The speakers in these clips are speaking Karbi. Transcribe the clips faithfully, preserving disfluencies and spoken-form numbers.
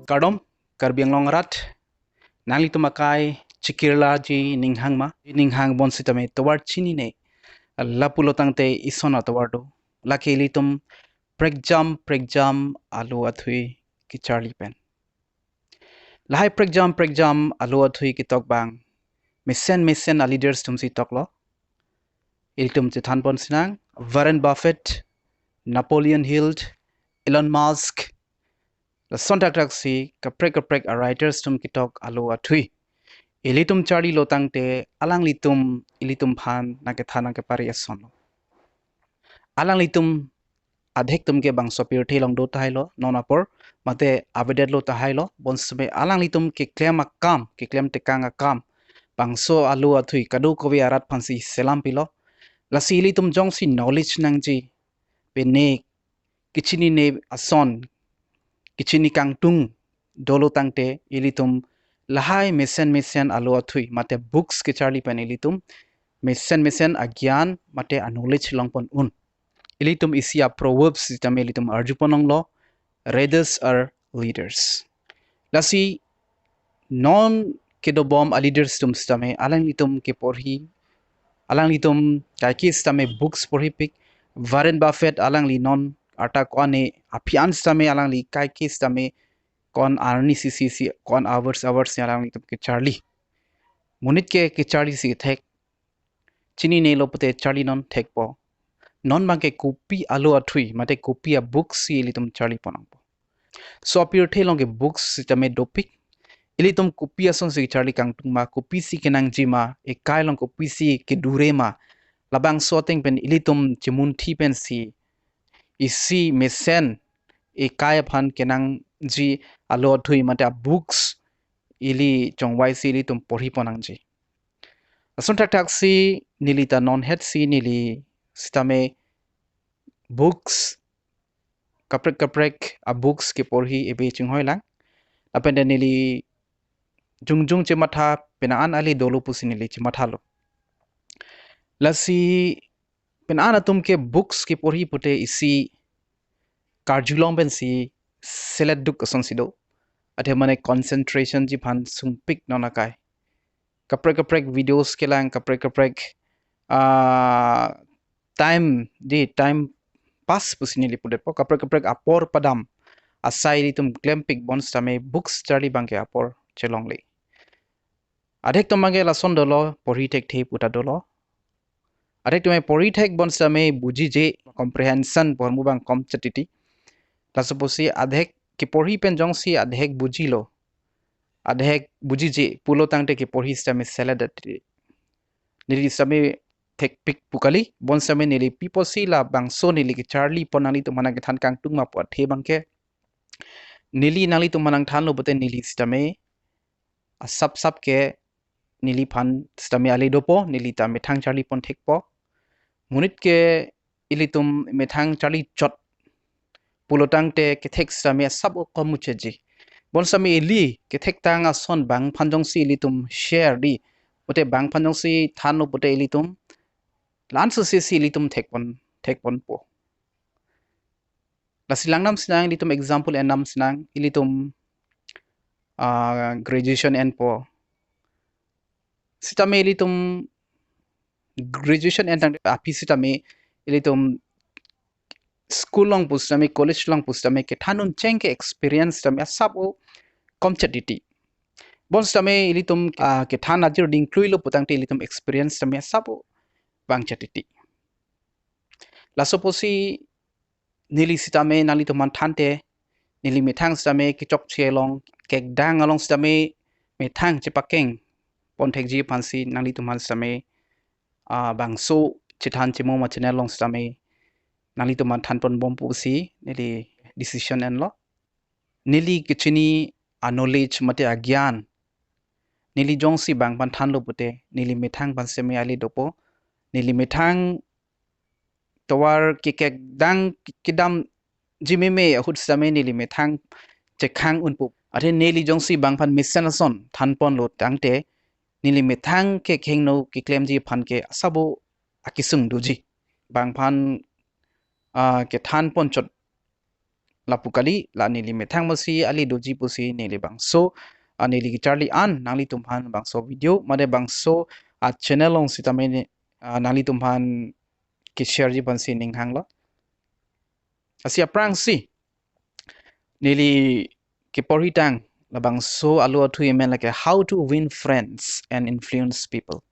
Kardom, Karbi Anglong arat, nanglitum akai chikirlaji ninghang ma, ninghang bonsitame tovar chinine, lapulo tangte ison atovar do, lake ilitum prekjam prekjam alo athui kecharli pen. Lahai prekjam prekjam alo athui ketok abang mesen mesen a leaders atumsi toklo. Ilitum chethan pon sinang, Warren Buffett, Napoleon Hill, Elon Musk, lason thakthak si kaprek kaprek a writers atum ketok alo athui ilitum charlilo tangte alanglitum ilitum aphan nangkethan nangkepari asonlo. Alanglitum adhek atum ke bangso pirthe along do tahailo, non apor mate avedetlo tahailo, bonsitame alanglitum keklem akam, keklem tekang akam, bangso alo athui kadokave arat aphansi selam pilo. Lasi ilitum jongsi knowledge nangji, pine kechinine ason, kechini kangtung dolo tangte ilitum lahai mesen mesen alo athui mate books kecharli pen ilitum mesen mesen agyan mate a knowledge longpon un. Ilitum isi a proverbs sitame ilitum arjupon longlo, readers are leaders. Lasi non kedobom a leaders atum sitame alanglitum keporhi, alanglitum kaike sitame books porhipik. Warren Buffett alangli non arta ko-an ne aphi-an sitame alangli kaike sitame ko-an arni sisi si ko-an hours hours ne alanglitum kecharli. Monit ke kecharli si thek, chininelo pute charli non thekpo. Non abangke kopi alo athui mate kopi a books si ilitum charli pon nangpo. So apirthe along ke books sitame dopik. Ilitum kopi asonsi charli kangtung ma, kopisi kenangji ma, ekai along kopisi kedure ma, labangso ateng pen ilitum chimunthi pensi isi mesen ekai aphan kenangji alo athui mate a books ili chongvaisi ilitum porhi pon nangji. Lason thakthak si neli ta non het si neli sitame books kaprek kaprek a books keporhi ebe chinghoi lang. Lapen ta neli jongjong chematha penang an ale dolo pusi neli chemathalo. Lasi penang an atum ke books keporhi pute isi karjulong pensi selet duk asonsi do. Athe mane concentration ji aphan sungpik non akai. Kaprek kaprek videos kelang, kaprek kaprek ah time di time pass pusi neli pudetpo, kaprek kaprek apor padam asai ilitum klempik bonsitame books charli abangke apor chelongle. Adhek atum abangke lason dolo, porhi thekthe pu ta dolo. Adhek atum porhi thek bonsitame bujije, comprehension pu ahormu abang komchet titi. Laso pusi adhek keporhi pen jongsi adhek bujilo, adhek bujije pulo tangte keporhi sitame selet det titi. Neli sitame thekpik pu kali, bonsitame neli pi apotsi labangso neli kecharli pon nanglitum aphan nangkethan kangtung ma pu athe abangke, neli nanglitum aphan nangthanlo pute neli sitame asap sap ke neliphan sitame ale dopo, neli ta methang charli pon thekpo. Monit ke ilitum methang charli chot pulo tangte kethek sitame asap o komucheji. Bonsitame ili kethektang ason bang aphan jongsi ilitum share di, pute bang aphan jongsi thanlo pute ilitum la-an sose si ilitum thekpon thekponpo. Lasi langnam sinang, ilitum example ennam sinang, ilitum ah, graduation enpo. Sitame ilitum graduation entang aphi sitame ilitum school along pusitame, college along pusitame kethan un cheng ke experience sitame asap o komchet titi. Bonsitame ilitum ah, kethan ajir dingkluilo pu tangte ilitum experience sitame asap o bangchet titi. Laso pusi neli sitame nanglitum aphan thante, neli methang sitame kechokche along, kekdang along sitame methang chepakeng pon thekji aphansi nanglitum aphan sitame ah, bangso chethan chemo ma channel along sitame nanglitum aphan than pon bom pusi neli decision enlo. Neli kechini a knowledge mate agyan neli jongsi bang aphan thanlo pute neli methang aphan sitame ale dopo. Neli methang tovar kekekdang kedamji meme ahut sitame neli methang chekhang unpo. Athe neli jongsi bang aphan mesen ason than ponlo tangte neli methang ke kehingno keklemji aphan ke asap o akesung doji. Bang aphan ah, kethan pon chot lapu kali, la neli methang masi ali doji pusi neli bangso, ah, neli kecharli an nanglitum aphan bangso video mate bangso, ah, channel along sitame ne, ah, nanglitum aphan ke-share ji aphansi ning hanglo. Lasi aphrangsi neli keporhi tang labangso alo athui amen lake How to Win Friends and Influence People.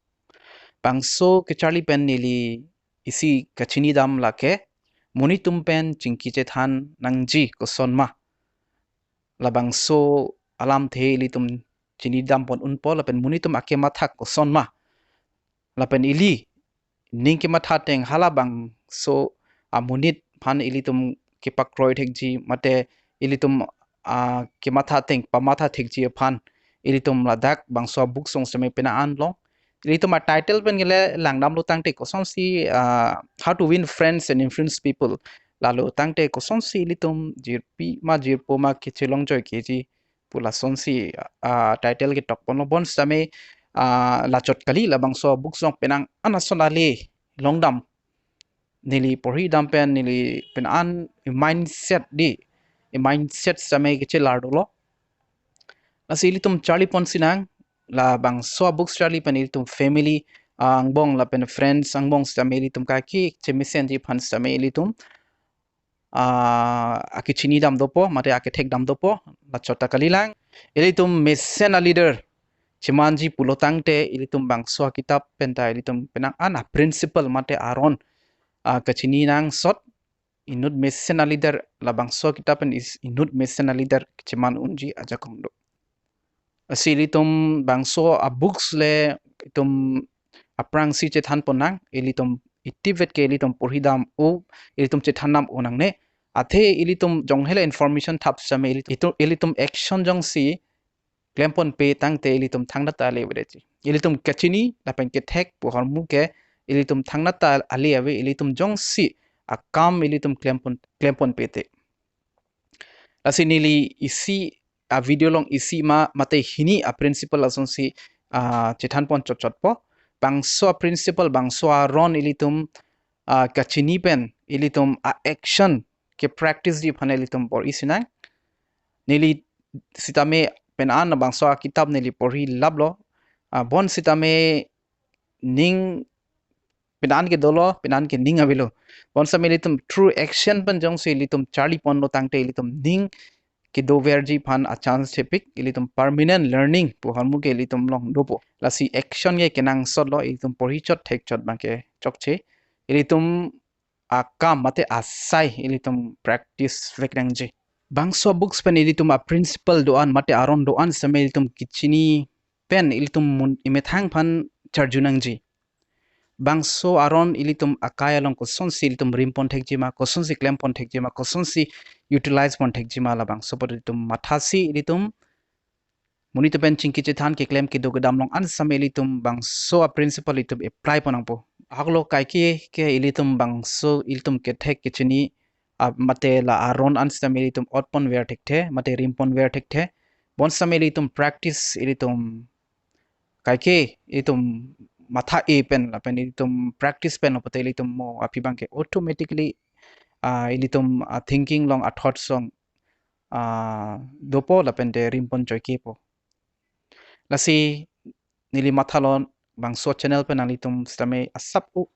Bangso kecharli pen neli isi kachini dam lake monit atum pen chingki chethan nangji koson ma. Labangso alamthe ilitum chini dam pon unpo lapen monit atum akematha koson ma. Lapen ili ning kematha ateng halabangso amonit aphan ilitum kepakroi thekji mate ilitum, ah, kematha ateng pamatha thekji aphan ilitum ladak bangso a-book along sitame pena an long. Ilitum a-title pen ke le langdamlo tangte kosonsi, ah, How to Win Friends and Influence People. Lalo tangte kosonsi ilitum jirpi ma jirpo ma kechelong joikeji pu lasonsi, ah, title ketok ponlo bonsitame, ah, lachot kali labangso a-book along penang an ason ale longdam. Neli porhi dam pen neli pena an i-mindset di, i-mindset sitame kechelar dolo. Lasi ilitum charli ponsi nang labangso a-book charli pen ilitum family, ah, angbong lapen friends angbong sitame ilitum kaki chemesenji aphan sitame ilitum, ah, akechini dam dopo mate akethek dam dopo, lachot ta kalilang. Ilitum mesen a-leader chemanji pulo tangte ilitum bangso a-kitab pen ta ilitum penang an a-principle mate aron, ah, kachini nangsot. Inut mesen a-leader labangso a-kitab pen is inut mesen a-leader cheman unji ajakong do. Lasi ilitum bangso a-books le itum aphrangsi chethan pon nang, ilitum itivet ke ilitum porhi dam o, ilitum chethan dam o nangne. Athe ilitum jong hele information thap sitame ilitum, ilitum action jongsi klem ponpe tangte ilitum thangnat ta ale aveji. Ilitum kachini lapen kethek pu ahormu ke ilitum thangnat ta ale ave, ilitum jongsi akam ilitum klem pon, klem ponpe te. Lasi neli isi a-video along isi ma mate hini a-principle lasonsi, ah, chethan pon chotchotpo. Bangso a-principle, bangso aron ilitum, ah, kachini pen ilitum a-action ke-practice ji aphan ilitum bor-isi nang. Neli sitame pena an bangso a-kitab neli porhi laplo. Ah, bonsitame ning pena an ke dolo, pena an ke ning avelo. Bonsitame ilitum through action pen jongsi ilitum charli ponlo tangte ilitum ning kedoverji aphan a-chance chepik, ilitum permanent learning pu ahormu ke ilitum along dopo. Lasi action ke kenangsot lo, ilitum porhi chot thek chot abang ke chokche. Ilitum akam mate asai ilitum practice vek nangji. Bangso books pen ilitum a-principle do-an mate aron do-an sitame ilitum kechini pen ilitum mun imethang aphan charju nangji. Bangso aron ilitum akai along kosonsi ilitum rim pon thekji ma, kosonsi klem pon thekji ma, kosonsi utilize pon thekji ma, labangso apot ilitum mathasi ilitum monit atum pen chingki chethan keklem kedo kedam along an sitame ilitum bangso a-principle ilitum apply pon nangpo. Ahoklo kaike ke ilitum bangso ilitum kethek kechini, ah, mate la aron an sitame ilitum ot pon ver thekthe mate rim pon ver thekthe. Bonsitame ilitum practice ilitum kaike ilitum matha-e pen lapen ilitum practice pen lo pute ilitum mo aphi abang ke automatically, ah, ilitum, ah, thinking along a-thoughts along, ah, dopo lapen te rim pon joikepo. Lasi neli matha lo bangso channel pen nanglitum sitame asap u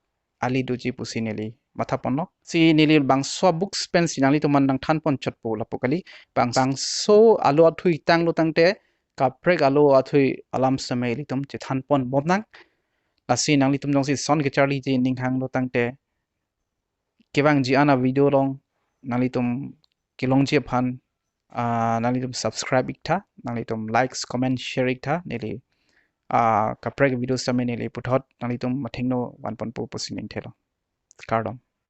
ale doji pusi neli matha ponlo. Si neli bangso books pensi nanglitum aphan nangthan pon chotpo lapu kali. Bang, bangso alo athui tanglo tangte kaprek alo athui alam sitame ilitum chethan pon bom nang. Lasi nanglitum jongsi son kecharliji ning hanglo tangte kevangji an a-video along nanglitum kelongji aphan, ah, nanglitum subscribe iktha, nanglitum likes, comment, share iktha, neli, ah, kaprek video sitame neli puthot nanglitum mathengno van ponpo pusi ning thelo. Kardom.